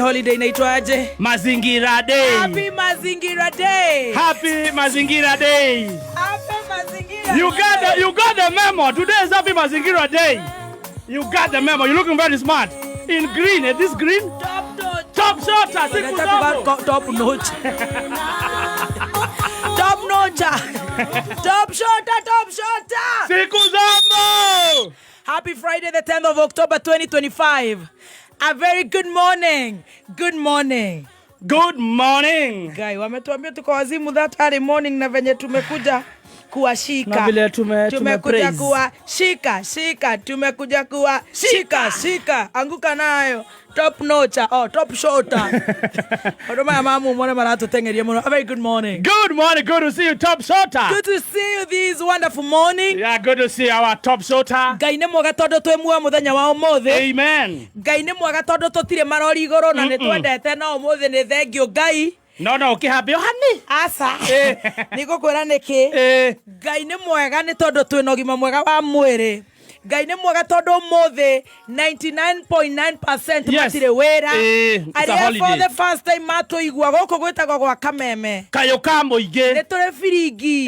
Holiday inaitwaje? Mazingira Day. Happy Mazingira Day. Happy Mazingira Day. Happy Mazingira. You got the memo. Today is Happy Mazingira Day. You got the memo. You're looking very smart. In green. Is this green? Top notch. Top shota. Siku zako. Top notch. Top notch. Top shota, top shota. Siku zamo. Happy Friday, the 10th of October 2025. A very good morning. Good morning. Good morning. Guy, wametuambia tuko wazimu that early morning na venye tumekuja kuwashika. Na vile tumekuja tumepraise. Kuwa shika shika, tumekuja kuwa shika shika, anguka nayo top notcher, oh, top shota. Maũndũ maya ma mumo nĩ maratũteng'eria mũno. A very good morning. Good morning. Good to see you, top shota. Good to see you this wonderful morning. Yeah, good to see our top shota. Ngai nĩ mwega tondũ twĩ muoyo mũthenya wa ũmũthĩ. Amen. Ngai nĩ mwega tondũ tũtirĩ marori igũrũ na nĩ twendete no ũmũthĩ nĩ thengiũ Ngai. No, ũkĩhambio hani. Aca, nĩ ngũkwĩra nĩkĩ. Ngai nĩ mwega nĩ tondũ twĩna ũgima mwega wa mwĩrĩ. Ngai nĩ mwega tondũ ũmũthĩ 99.9% matirĩ wĩra. It's a Arĩa for holiday. the first time matũigua, gũkũ gwĩtagwo gwa Kameme. Kayũ ka mũingĩ. Nĩ tũrĩ biringi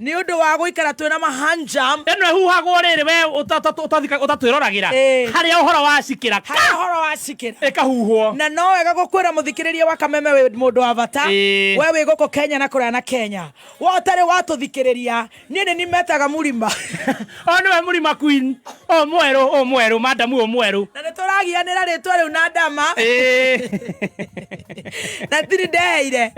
nĩ ũndũ wa gũikara twĩna mahanjam. Ĩno ĩhuhagwo rĩrĩ we ũtatwĩroragĩra harĩa ũhoro wacikĩra. Harĩa ũhoro wacikĩra. Ĩkahuhwo. Na no wega gũkwĩra mũthikĩrĩria wa Kameme, wĩ mũndũ wa bata. We wĩ gũkũ Kenya na kũraya na Kenya, we ũtarĩ watũthikĩrĩria, niĩ nĩ nimetaga mũrima. O nĩwe mũrima queen o mwerũ, o mwerũ madamu o mwerũ. Na nĩ tũragianĩra rĩtwa rĩu na ndama na tiri ndeheire.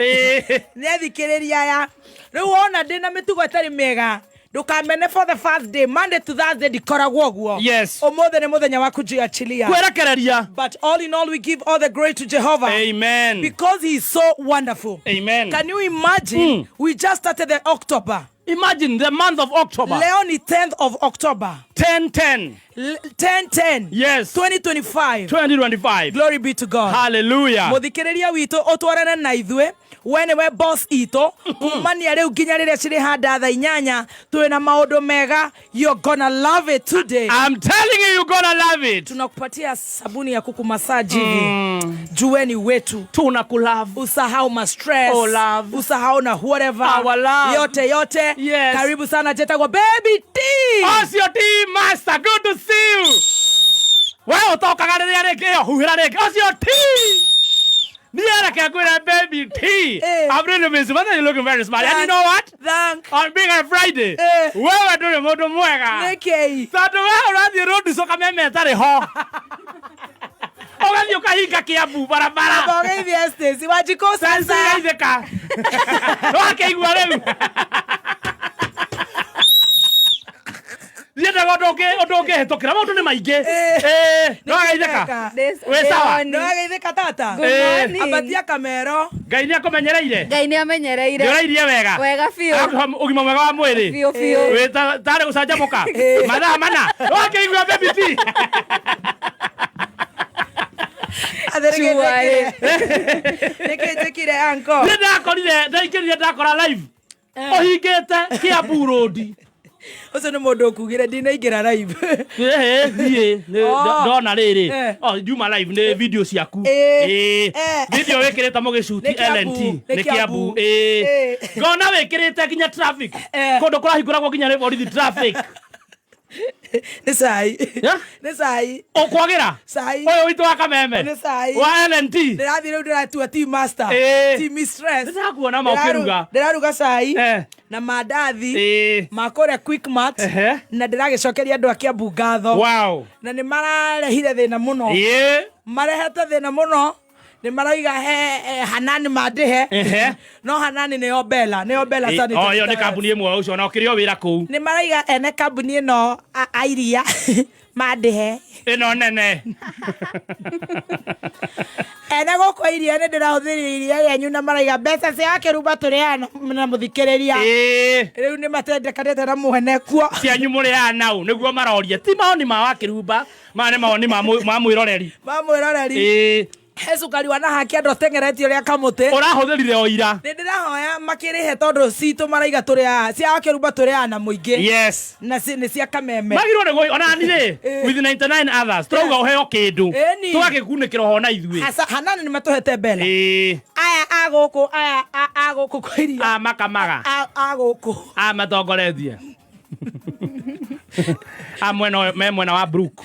Nĩ athikĩrĩria aya rĩu wona ndĩna mĩtugo ĩtarĩ mĩega, ndũkamene. For the first day, Monday to Thursday, ndikoragwo ũguo. Ũmũthĩ nĩ mũthenya wa kujiachilia. Kwerekereria. But all in all, we give all the glory to Jehovah Amen. because he is so wonderful. Amen. Can you imagine? We just started the October. Imagine the month of October. Leo ni 10th of October. 10 10. 10 10. 2025. 2025. Glory be to God. Hallelujah. Mũthikĩrĩria witũ, ũtwarane na ithuĩ, we nĩwe boss itũ kumania rĩu nginya rĩrĩa cirĩ handa thaa 8. Twĩna maũndũ mega. You're gonna love it today. I'm telling you, you're gonna love it. Tunakupatia sabuni ya kukumasaji hivi jueni wetu. Tuna kulove. Usahau ma stress. Oh, love. Usahau na whatever. Our love. Yote yote. Karibu sana. Jetagwa Baby T. Ocio T Master, good to see you. We ũtokaga rĩrĩa rĩngĩ ĩyo huhĩra rĩngĩ ũcio T. Niĩ reke ngwĩre, Baby T. I'm really busy, but you're looking very smart. And you know what? Thank. On being a Friday, wewe ndũrĩ mũndũ mwega. Nĩkĩi? Tondũ we ũrathiĩ road show Kameme ĩtarĩ ho. Ũgathiĩ ũkahinga Kiambu barabara. Ũgeithie Stacy Wanjikũ sasa. Sasa. Wakĩigua rĩu. Ndiendaga ũndũ ũngĩhĩtũkĩra, maũndũ nĩ maingĩ. Nĩwageithĩka? Wĩ sawa? Nĩwageithĩka tata? Good morning. Ambatia kamero. Ngai nĩ akũmenyereire. Ngai nĩ amenyereire. Nĩ ũrairie wega. Wega biũ. Agakũhe ũgima mwega wa mwĩrĩ. Biũ biũ. Wĩ tarĩ gũcanjamũka mathaa mana, wakĩigua, Baby T? Chua, eh. Nĩkĩ njĩkire, anko? Nĩ ndakorire, ndaingĩrire ndakora live ũhingĩte Kiambu Road. Ũcio nĩ mũndũ ũkugire ndinaingĩra live. Ĩhĩ, niĩ Oh. ndona rĩrĩ. Oh, ndiuma live, nĩ video ciaku. Video wĩkĩrĩte mũgĩcuti. Nĩ Kiambu, LNT. nĩ Nĩ Kiambu. Kiambu. Ngona wĩkĩrĩte nginya traffic, kũndũ kũrahingũragwo nginya nĩ borithi traffic. Nĩ cai. Yeah? Nĩ cai. Ũkwagĩra Cai. ũyũ witũ wa Kameme. Nĩ cai. Wa LNT. Ndĩrathiĩ rĩu ndĩratua tea master. Tea mistress. Nĩndĩrakuona ma ũkĩruga. Ndĩraruga cai na mandathi ma kũrĩa Quickmart na ndĩragĩcokeria andũ a Kiambu ngatho. Na nĩ mararehire thĩna mũno. Marehete thĩna mũno, nĩ marauga he Hanani mandĩhe. No Hanani nĩyo Bella, nĩyo Bella Sanitary O ĩyo nĩ Towels. kambuni ĩmwe ũcio na ũkĩrĩ o wĩra kũu. Nĩ marauga ene kambuni ĩno a iria mandĩhe. Ĩno nene. Ene gũkũ iria, nĩ ndĩrahũthĩrire iria rĩanyu na maraiga mbeca cia kĩrumba tũrĩaga na mũthikĩrĩria. Rĩu nĩ matendekanĩte na mwene kuo. Cianyu mũrĩaga nau nĩguo maroria, ti maoni ma wakĩrumba, maya nĩ mawoni ma mwĩroreri. Ma mwĩroreri. He cukari wa nahaki andũ atengeretie ũrĩa kamũtĩ. Ũrahũthĩrire o ira. Nĩ ndĩrahoya makĩrĩhe tondũ citũ maraiga tũrĩa cia kĩrumba tũrĩaga na mũingĩ. Yes. Na nĩ cia kameme. Magirwo nĩ gũ ona ni rĩ, with 99 others tũrauga ũheo kĩndũ. Ĩni. Tũgagĩkunĩkĩra oho na ithuĩ. Hasa hanani nĩ matũhete bela. Ĩĩ. Aya a gũkũ, aya a gũkũ kwa iria. A makamaga. A gũkũ. A matongoretie. A mwena ũyũ- me mwena wa Brook.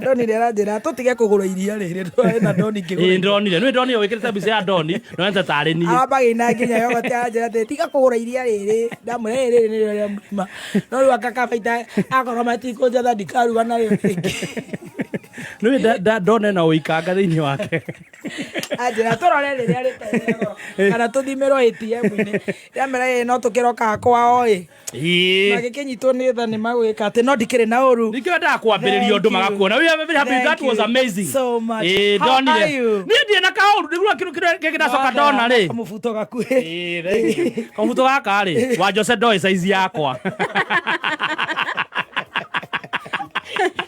Doni nĩ aranjĩra tũtige kũgũra iria rĩrĩ ndũrarĩ na Doni ngĩgũra. Ĩĩ ndonire. Nĩ ndonire wĩkĩrĩte mbica ya Doni, no ente tarĩ niĩ. Aramba gĩina nginya yogoti aranjĩra atĩ tiga kũgũra iria rĩrĩ, ndamwĩra rĩrĩ rĩrĩ nĩrĩo rĩa mũrĩma, no rĩu anga kabaita akorwo matikũnjatha ndikaruga narĩo rĩngĩ. Nĩ Doni ena ũikanga thĩinĩ wake. Anjĩra tũrore rĩrĩa rĩtarĩ rĩa goro kana tũthimĩrwo ATM-inĩ, ndamwĩra ĩĩ no tũkĩrokaga kwao ĩ. Ĩĩ. Magĩkĩnyitwo nĩ tha nĩ magwĩka atĩ no ndikĩrĩ na ũru. Nĩkĩo endaga kwambĩrĩria ũndũ Thank you. magakuona. We are very happy. Thank That was you amazing. so much. Ĩĩ, How ndonire. are you? Niĩ ndirĩ na kaũru, nĩguo kĩndũ kĩrĩa kĩngĩ ndacoka ndona rĩ. Kamũbuto gakuhĩ. Ĩĩ, thank you. Kamũbuto gaka rĩ, wa Jose ndoĩ size yakwa.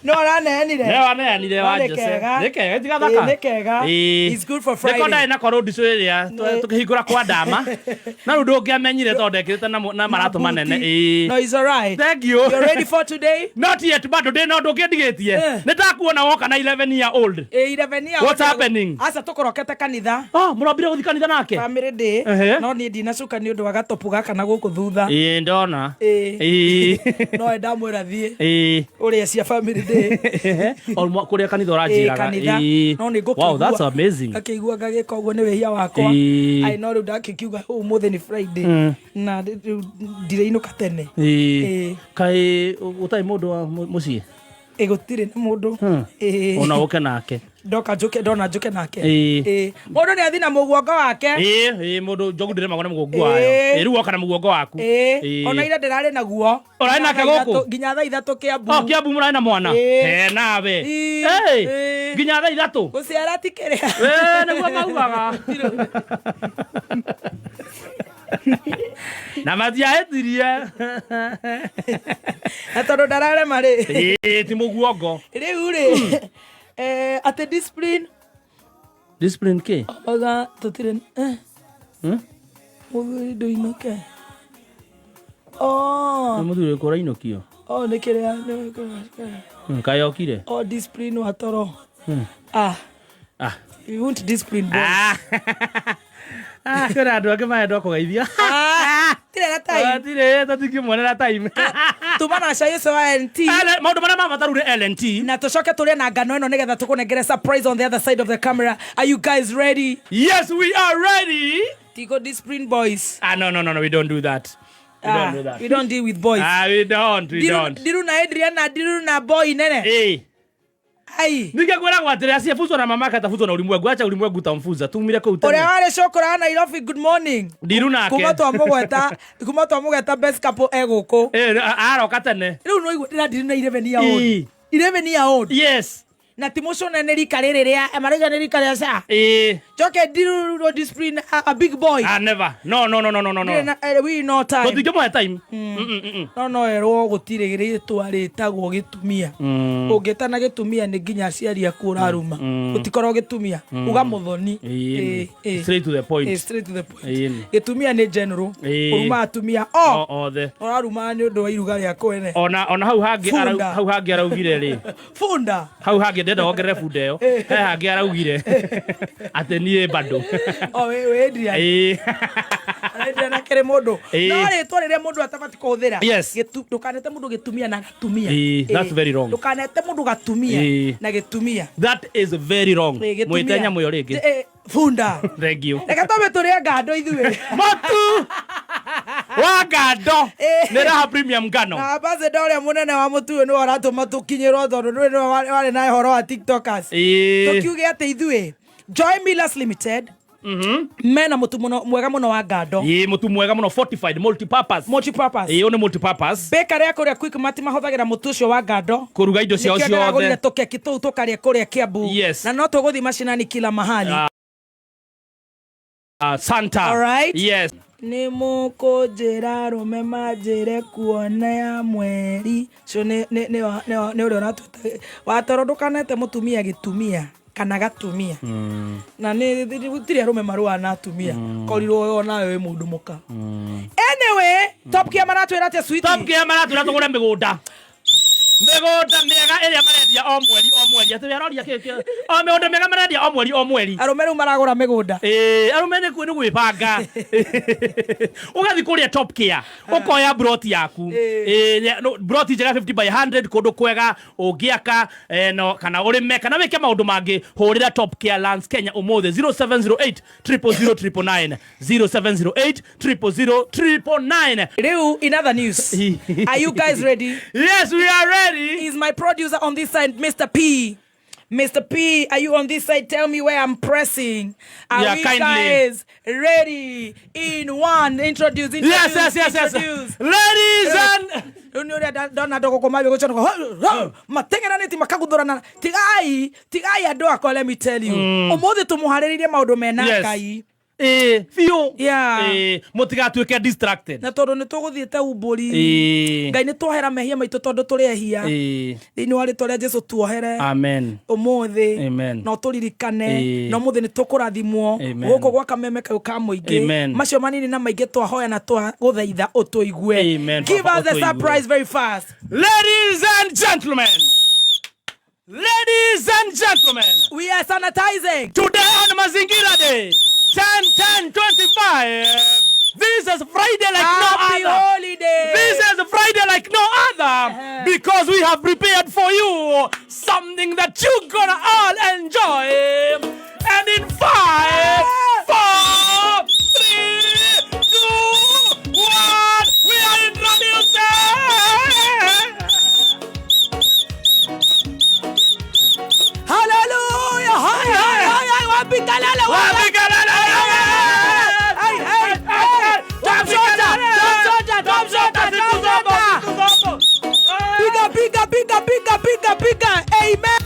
No araneanire. Ne waneanire wa No, nĩ Jose. kega. Nĩ kega, ti gathaka. Ĩĩ, nĩ kega. Ĩĩ. It's good for Nĩko Friday. ndarĩ nako road show ĩrĩa Nĩ. tũkĩhingũra kwa ndama. Na rĩu ndũngĩamenyire tondũ ndekĩrĩte na maratũ manene. Ĩĩ. No, it's all right. Thank you. You're ready for today? Not yet, bado ndĩ na ũndũ ũngĩ ndigĩtie. Eh. Nĩ ndakuona woka na 11 year old. Ĩ, 11 year What's old. happening? Aca tũkorokete kanitha. Oh, mũrambire gũthiĩ kanitha nake? Family day. Ehe. No niĩ ndinacuka nĩ ũndũ wa gatopu gaka na gũkũ thutha. Ĩĩ, ndona. Ĩĩ. Ĩĩ. No ndamwĩra thiĩ. Ĩĩ. Ũrĩa cia family day. O kũrĩa kanitha Ĩĩ, ũranjĩraga. kanitha. Ĩĩ. No nĩ ngũkĩigua. Wow, that's amazing. Ngakĩigua ngagĩka ũguo nĩ wĩhia wakwa. Ĩĩ. Ai no rĩu ndakĩkiuga ũmũthĩ nĩ Friday. Na rĩu ndirĩinũka tene. Ĩĩ. Ĩĩ. Kaĩ ũtarĩ mũndũ wa mũciĩ? Ĩ gũtirĩ na mũndũ. Ĩĩ. Ona ũke nake. Ndoka njuke ndona njuke nake. Ĩĩ. Ĩĩ. Mũndũ nĩ athi na mũguongo wake. Ĩĩ, ĩĩ, mũndũ njogu ndĩremagwo nĩ mũgongo wayo. Ĩĩ. Ĩĩ, rĩu woka na mũgongo waku. Ĩĩ. Ĩĩ. Ona ira ndĩrarĩ naguo. Ũrarĩ nake gũkũ? Nginya thaa 3 Kĩambu. Oh, Kĩambu mũrarĩ na mwana? Ĩĩ. He nawe. Ĩĩ. Ĩĩ. Ĩĩ. Nginya thaa 3? Gũciara ti kĩrĩa. Ĩĩ, nĩguo maugaga. Na matiahĩtirie. Na tondũ ndararema rĩ. Ĩĩ, ti mũguongo. Rĩu rĩ. Atĩ discipline. Discipline kĩ? Oga tũtirĩ. Mũthuri ndũinũke. Oh. Nĩ mũthuri ũrĩkũ ũrainũkio? Oh, nĩ kĩrĩa, nĩ kĩrĩa. Kaĩ okire? Oh, discipline wa toro. Ah. Ah. We won't discipline boys. Ah. Ah, kwĩna andũ angĩ marendwo kũgeithia. Ah, tirĩ na time. Tirĩ, tũtingĩmuonera time. Tuma na cai ũcio wa LNT. Maũndũ marĩa ma bata rĩu nĩ LNT. Na tũcoke tũrĩe na ngano ĩno nĩgetha tũkũnengere surprise on the other side of the camera. Are you guys ready? Yes, we are ready. Tigo discipline boys. Ah, no, no, no, no, we don't do that. We don't do that. We don't deal with boys. Ah, we don't, we don't. Ndiru na Adrian na ndiru na boy nene. Eh. Ai. Ningekuona kwa atĩrĩ asiyefuzwa na mamake atafuzwa na ulimwengu. Acha ulimwengu utamfuza. Tumire kũu tene. Ũrĩa warĩ cũkũra wa Nairobi, good morning. Ndiru nake. Kuma twamũgweta best couple e gũkũ. Aroka tene. Rĩu no igua ndĩra ndiru na 11 year old. Ĩĩ. 11 year old. Yes. Na ti mũcũne nĩ rika rĩrĩ rĩa, marauga nĩ rika rĩa ca. Ĩĩ. Njoke ndiru no discipline a big boy. Ah, never. No, no, no, no, no, no, no. Ndirĩ na, we no time. Tũtingĩmũhe time. No no erwo gũtirĩ rĩtwa rĩtagwo gĩtumia. Ũngĩtana gĩtumia nĩ nginya aciari aku ũraruma. Gũtikorwo gĩtumia. Uga mũthoni. Ĩĩ. Ĩĩ, ĩĩ. Straight to the point. Ĩĩ, straight to the point. Ĩĩ. Gĩtumia nĩ general. Ĩĩ. Ũruma atumia o. Othe. Ũraruma nĩ ũndũ wa iruga rĩa kwene. Ona hau hangĩ Bunda. hau hangĩ araugire rĩ. Bunda. Hau hangĩ ndenda wongerere bunda ĩyo. He hangĩ araugire atĩ niĩ bado. O, wĩ Adrian. Ĩĩ. Adrian akĩrĩ mũndũ. Ĩĩ. No rĩtwa rĩrĩa mũndũ atabatiĩ kũhũthĩra. Yes. Ndũkanete mũndũ gĩtumia na gatumia. Ĩĩ, that's Ĩĩ. very wrong. Ndũkanete mũndũ gatumia Ĩĩ. na gĩtumia. That is very wrong. Ĩĩ, gĩtumia. Mwĩte nyamũ ĩyo rĩngĩ. Ĩĩ, bunda. Thank you. Reke twambe tũrĩe ngando ithuĩ. Mũtu wa ngando Ĩĩ. nĩ Raha Premium ngano. Na ambassador ũrĩa mũnene wa mũtu ũyũ nĩwe ũratũma tũkinyĩrwo tondũ nĩwe warĩ na ũhoro wa TikTokers. Ĩĩ. Tũkiuge atĩ ithuĩ Joy Millers Limited mena mũtu mũno mwega mũno wa ngando. Ĩĩ, mũtu mwega mũno fortified multipurpose. Multipurpose. Ĩĩ, ũyũ nĩ multipurpose. Bakery ya kũrĩa Quickmart mahũthagĩra mũtu ũcio wa ngando. Kũruga indo ciao Nĩkĩo ndĩragũrire ciothe. tũkeki tũu tũkarĩa kũrĩa Kiambu. Yes. Na no tũgũthiĩ macinani kila mahali. Santa. All right. Yes. Nĩ mũkũnjĩra arũme manjĩre kuona ya mweri. Ũcio nĩ ũrĩa ũratwĩta. Watoro ndũkanete mũtumia gĩtumia. Kana gatumia na nä tirä arå me marũaga na atumia korirwo onawe wä må ndå må ka. Anyway, Top Gear maratwä ra atä? Top Gear maratwĩra tũgũre mĩgũnda, mĩgũnda mĩega ĩrĩa marendia o mweri o mweri. Atĩ aroria kĩ o mĩgũnda mĩega marendia o mweri o mweri. Arå me rä u maragå ra mä gå nda. Ĩĩ, arũme nĩ gwĩbanga. Ũgathiĩ kũrĩa Top Care, ũkoya broti yaku. Ĩĩ, no, broti njega 50 by 100, kũndũ kwega ũngĩaka no, kana ũrĩme kana wĩke maũndũ mangĩ. Hũrĩra Top Care Lands Kenya ũmũthĩ 0708 000 999, 0708 000 999. Rä u in other news, are you guys ready? Yes, we are ready. Is my producer on this side, Mr. P? Mr. P, are you on this side? Tell me where I'm pressing. Are Yeah, we kindly. guys ready? In one, introduce, introduce, Yes. introduce. Ladies and Rĩu nĩ ũrĩa ndona andũ gũkũ mambia gũconoka mateng'eranĩtie makaguthũrana. Tigai, tigai andũ akwa, let me tell you, ũmũthĩ tũmũharĩrĩirie maũndũ mena Ngai. Ĩĩ, biũ. Yeah. Ĩĩ, mũtigatuĩke distracted. Na tondũ nĩ tũgũthiĩte umbũri. Ngai nĩ tuohera mehia maitũ tondũ tũrĩ ehia. Thĩinĩ wa rĩtwa rĩa Jesu tuohere Amen. ũmũthĩ. Amen. Na ũtũririkane. Na ũmũthĩ nĩ tũkũrathimwo Amen. gũkũ gwa kameme kau ka mũingĩ. Amen. Macio manini na maingĩ twahoya na twagũthaitha ũtũigue. Amen, Give Baba, us the ũtũigue. surprise very fast. Ladies and gentlemen, ladies and gentlemen, We are sanitizing. Today on Mazingira Day, 10 10 25, this is Friday like Happy no other. holiday. This is Friday like no other because we have prepared for you something that you're gonna all enjoy. And in 5, 4, 3, 2, 1, we are introducing. Hallelujah! Hai, hai, hai, hai, wapi kalala, wapi? Wapi kalala? Hey, hey, hey! Top shota, top shota, top shota, top shota! Piga, piga, piga, piga, piga, piga! Amen!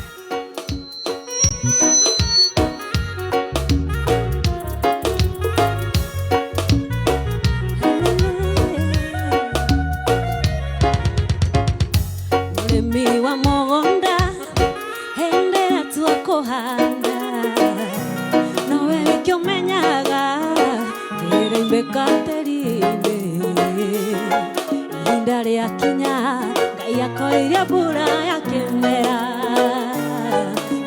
Mũrĩmi wa mũgũnda hĩndĩ atua kũhanda nowe wiki ũmenyaga kĩrĩimbĩka tĩri-inĩ ihinda rĩakinya Ngai akoiria mbura ya kĩmera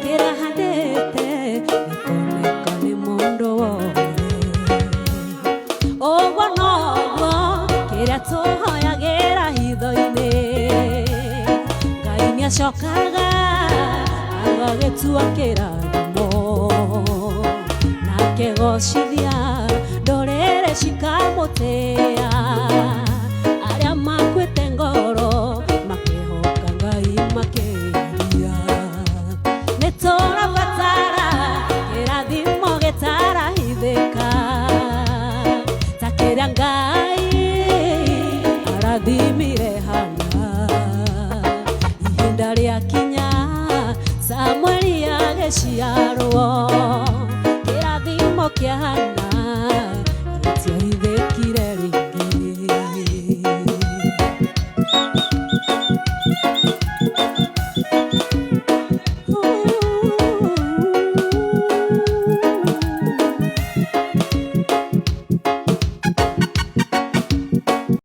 kĩrahandĩte gĩkoneka nĩ mũndũ wothe. Ũguo noguo kĩrĩa tũhoyagĩra hitho-inĩ Ngai nĩacokaga agagĩtua kĩrathimo na akegocithia ndũrĩrĩ cikamũtĩa arĩa makuĩte ngoro makĩhoka Ngai makĩria. Nĩ tũrabatara kĩrathimo gĩtarahithĩka ta kĩrĩa Ngai arathimire Hana. Ihinda rĩakinya Samueli agĩciarwo kĩrathimo kĩa Hana.